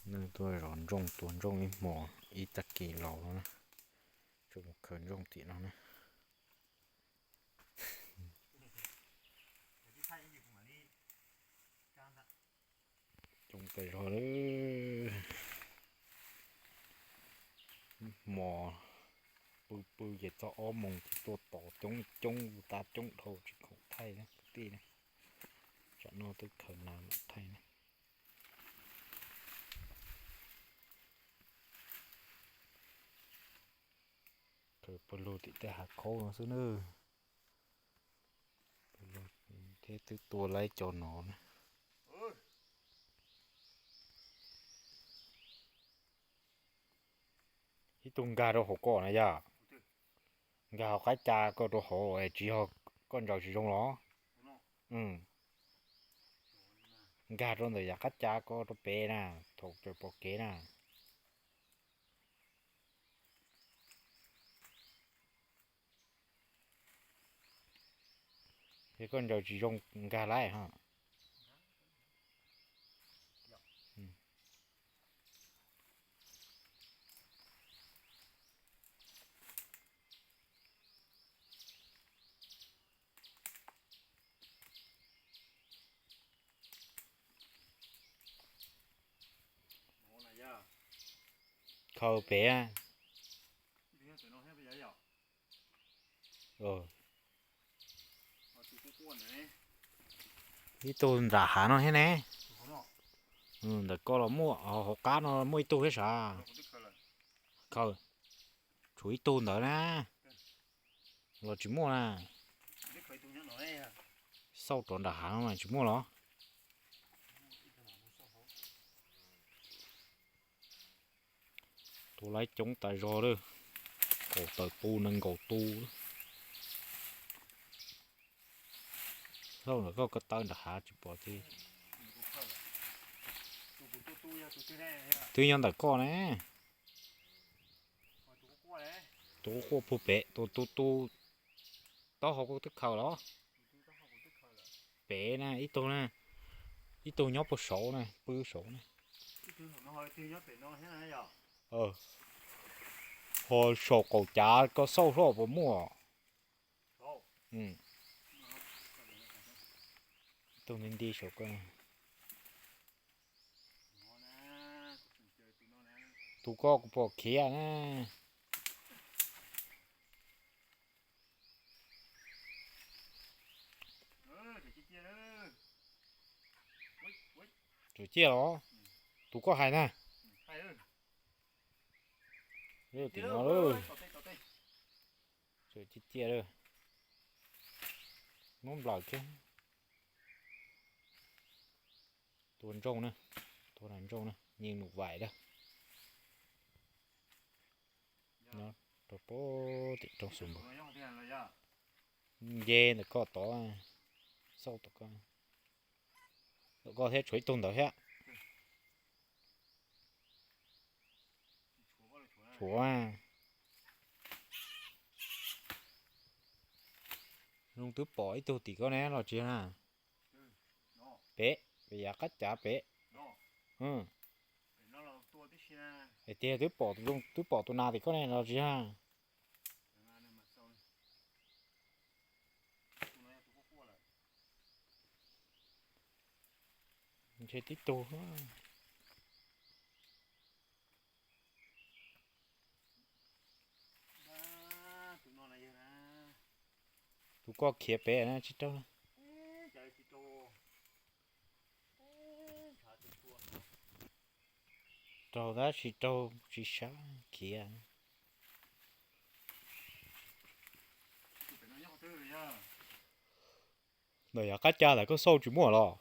Neeg tuaj zov ntsooj tua ntsooj ib hmos ib tag kis los no na, tseem mus khaws ntsooj tim no na. Coob tas zog lawm. Hmos pw pw ces txog ob moos ces tuaj tos coob coob tab coob dhau tsis khoom thaij na kwv tij na. Tsam no twb khaws nas mam thaij na. Khaws pawg lug tim tej hav khaub no xwb nawb. Thiab twb tua laib cov no na. Ib tug nkag rau hauv koj na yog. Nkag hauv qab ca koj rau hauv es tsis yog koj ntsaws tsis zoo los? Nkag rau ntawm yav qab ca koj rau pem na, thaum tsaws pom kev na. Yog koj ntsaws tsis zoo nkag laib ho. Khaws pem. Ib tug nram hav no thiab ne. Ntawm koj los muaj, hauv qab no muaj ib tug thiab sav. Khaws, tshuav ib tug ntawd na. Los tsis muaj na. Xauj rov nram hav no mas tsis muaj los. Tua laib coob tas zog lawm, kaum tawm tu nees nkaum tu. Xauj ntawm koj ko taw nram hav tsis pom tiag. Twb nyob ntawm koj ne. Tus quaj quaj puag pem, tus tus tus taub hau koj twb khaws los. Pem na ib tug na, ib tug nyob puag saud na, pw saud na. Ho saum qaum cav koj xauj hlo puas muaj. Ib tug nti nti saum koj. Tus koj kuv pom khiav na. Tseem ciaj los? Tus koj hais na. Tim no lawm. Tseem ciaj ciaj lawm. Muab nplawm kiag. Tua ntsooj na, tua nas ntsooj na, nyeej num vais lawm. Nyob rau puag tim rooj xu npus. Nce ntawm koj tod, xauj tom koj, tom koj thiab tshuav ib tug ntawd thiab. Tshuav. Zoo twb pom ib tug tim koj ne los tsis na? Pem, pem yav qab cav pem. Hais tias twb pom, twb pom tus nas tim koj ne los tsis na? Ntshe tib tug. Tus koj khiav pem na tsis raug. Raug tab sis raug tsis sab khiav. Ntawm yav qab ca ntawm koj xauj tsis muaj los?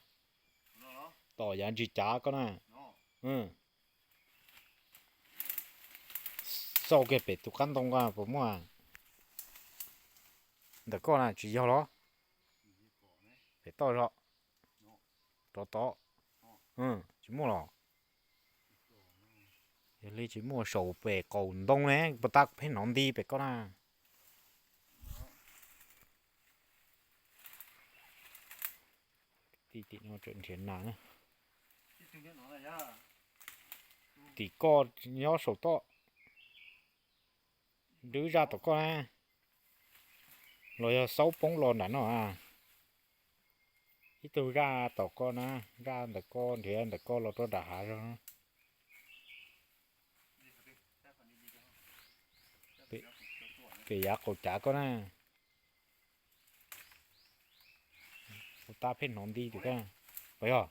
Tom yav ntsis cav koj na. Xauj kiag pem tus qab ntoo ko puas muaj? Ntawm koj na tsis yog los? Pem toj zog. Rov tod. Tsis muaj los? Yog li tsis muaj saum pem qaum ntoo ne, puas tas pheej hnov nti pem koj na. Tij tim no tseem nrhiav nas na. Tim koj nyob saum toj, nrwb zaj tom koj na, los yog xaub poob los nram no a. Ib tug zaj tom koj na, zaj ntawm koj nrhiav ntawm koj los rau nram hav zog. Pem yav qaum cav koj na. Ua tab pheej hnov nti tim koj. Puas yog?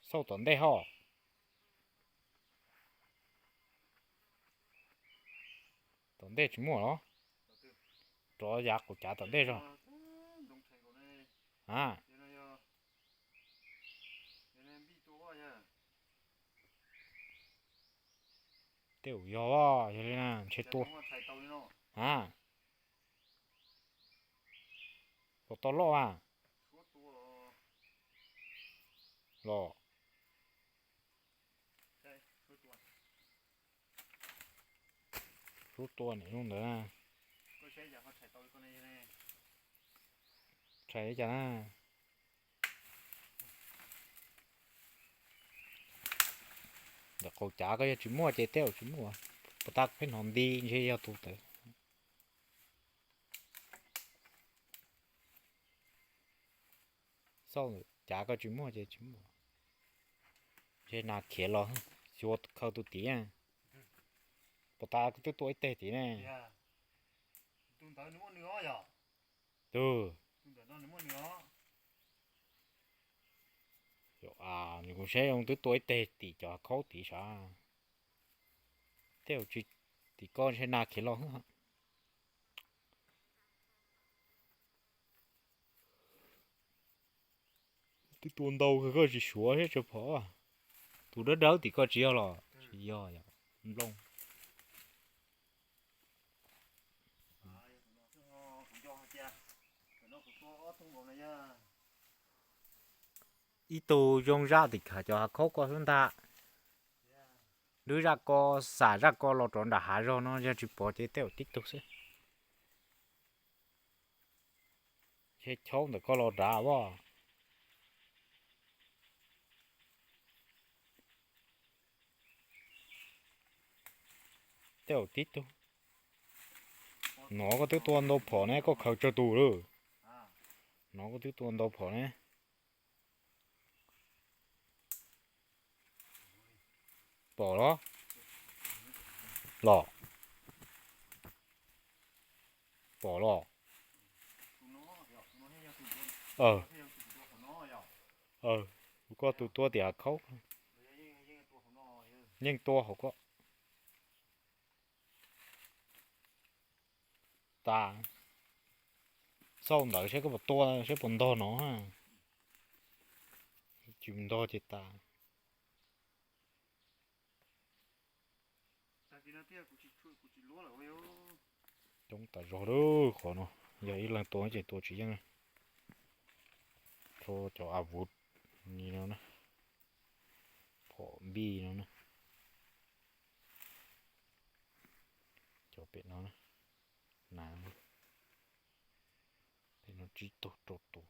Xauj tom ntej ho. Tom ntej tsis muaj los? Rov yav qaum cav tom ntej zog. A, tej zaum yog, yog li na ntshe tua. A, puas tau loj a? Los, rub tua niam zoo ntawd na. Tshais li cas na? Ntawm qaum cav koj yog tsis muaj ces tej zaum tsis muaj. Puas tab pheej hnov nti ntshe yog tus tawd. Xauj cav koj tsis muaj ces tsis muaj. Ntshe nas khiav los, xyuas khaws tus tid. Puas tab twb tua ib teg tid ne. Tus nws kuv saib zoo twb tua ib teg tim cov khaub tid sav. Tej zaum tsis, tim koj ntshe nas khiav los. Twb tua ntau kawg koj tsis suav seb tsis pom. Tus dawb dawb tim koj tsis yog los? Tsis yog, yog nplooj. Ib tug zoo zaj tim khawv cov hav khaub ko xwb ntag. Nrwb zaj ko, xam zaj ko los rov nram hav zog no, yog tsis pom ces tej zaum tib tug xwb. Ntshe chaub ntawm koj los nrad as. Tej zaum tib tug. No koj twb tua ntau phom ne, koj khaws tsawg tus lawm? No koj twb tua ntau phom ne. Pom los? Los? Pom los? Kuv koj tus tua tim hav khaub. Yeej tua hauv ko. Tas, xauj ntawd seb koj puas tua, seb puas ntog no. Tsis ntog ces tas. Coob tas zog lawm qhov no, yog ib leeg tua ces tua tsis yeej. Rho cov a vuv ni no na, phom npij no na, cov pem no na, na, pem no tsib tug rau tus.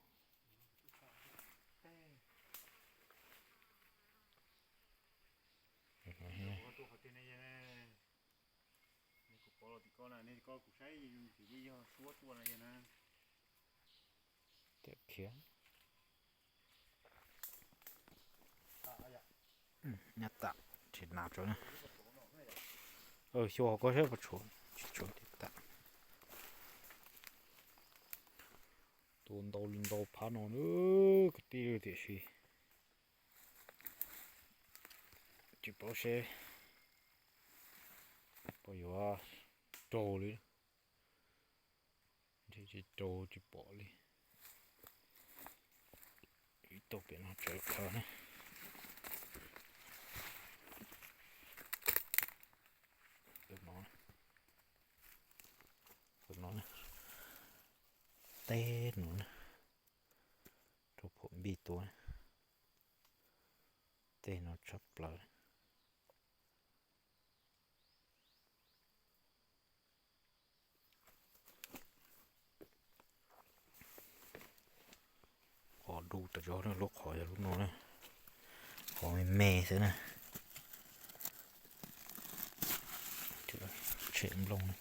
Tias khiav. Nyab tam, tsis nas tso na. Xyuas hauv ko seb puas tshuav, tsis tshuav tiag tas. Tua ntau li ntau phab no na, kwv tij, tiam sis tsis paub seb puas yuav raug li. Ntshe tsis raug, tsis pom li. Ib tug pem no tseem khaws na. Tus no, tus no, teb no na, rau phom npij tua, teb no tshaj plaws. Qhov du tas zog na, lub qhov yog lub no na. Qhov me me xwb na. Tshem nplooj na.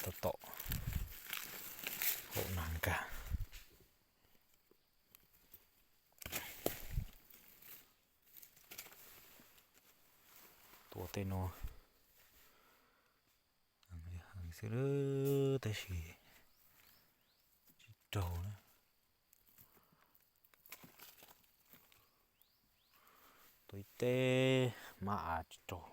Tab tom haum nag nkag. Tua tej no heev xwb tab sis tsis raug na. Tua ib teb hmab av tsis raug.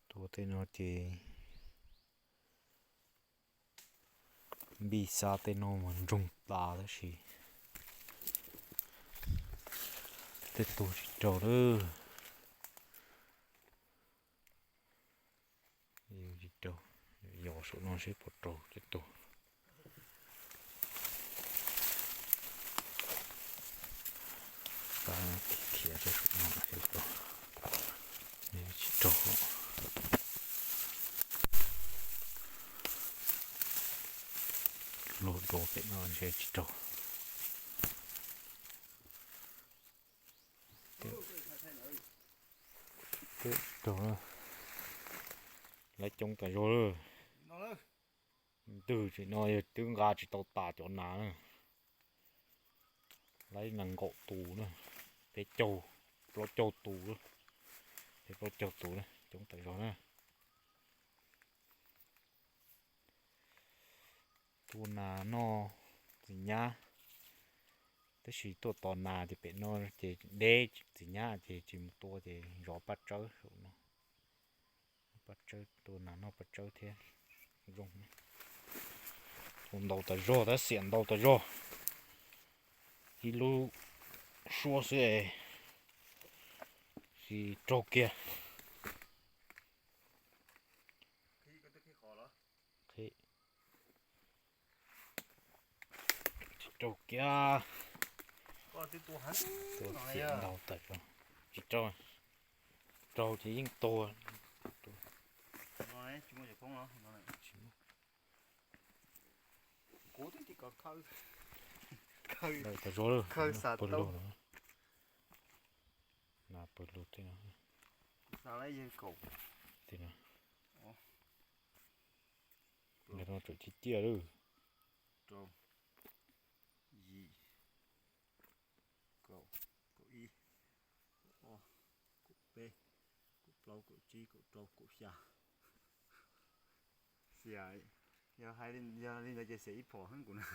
Tua tej no ces npij xab tej no mas ntsoog tas tab sis tej tuag tsis raug lawm. Tsis raug, yos saum no seb puas raug tej tuag. Tab khiav rau saum no, tsis raug. Luag dua pem no ntshe tsis raug. Raug, lawv coob tas zog lawm. Ntws tseem no yog twb nqa tsis tau tas cov nas na. Lawv nees nkaum tus na, peb caug, plaub caug tus, peb plaub caug tus na, coob tas zog na. Tua nas noj txiv nyab, tab sis tuaj tos nas ces pem no ces deb, txiv nyab ces tsis mus tua ces zov paj tsawb saum no. Paj tsawb, tua nas noj paj tsawb thiab zoo. Tua ntau tas zog, tab xiam ntau tas zog. Ib lub suab xwb es tsis raug kiag. Tsis raug kiag. Tua xiam ntau tas zog. Tsis raug, raug ces yeej tuag. Ntau tas zog, pawg lug no. Nas pawg lug tej no. Tej no, ntawm no tseem ciaj ciaj lawm. Yim, kaum, kaum ib, kaum ob, kaum peb, kaum plaub, kaum tsib, kaum rau, kaum xya. Xya, yog hais li, yog li ntawd ces xya ib phom heev kuv na.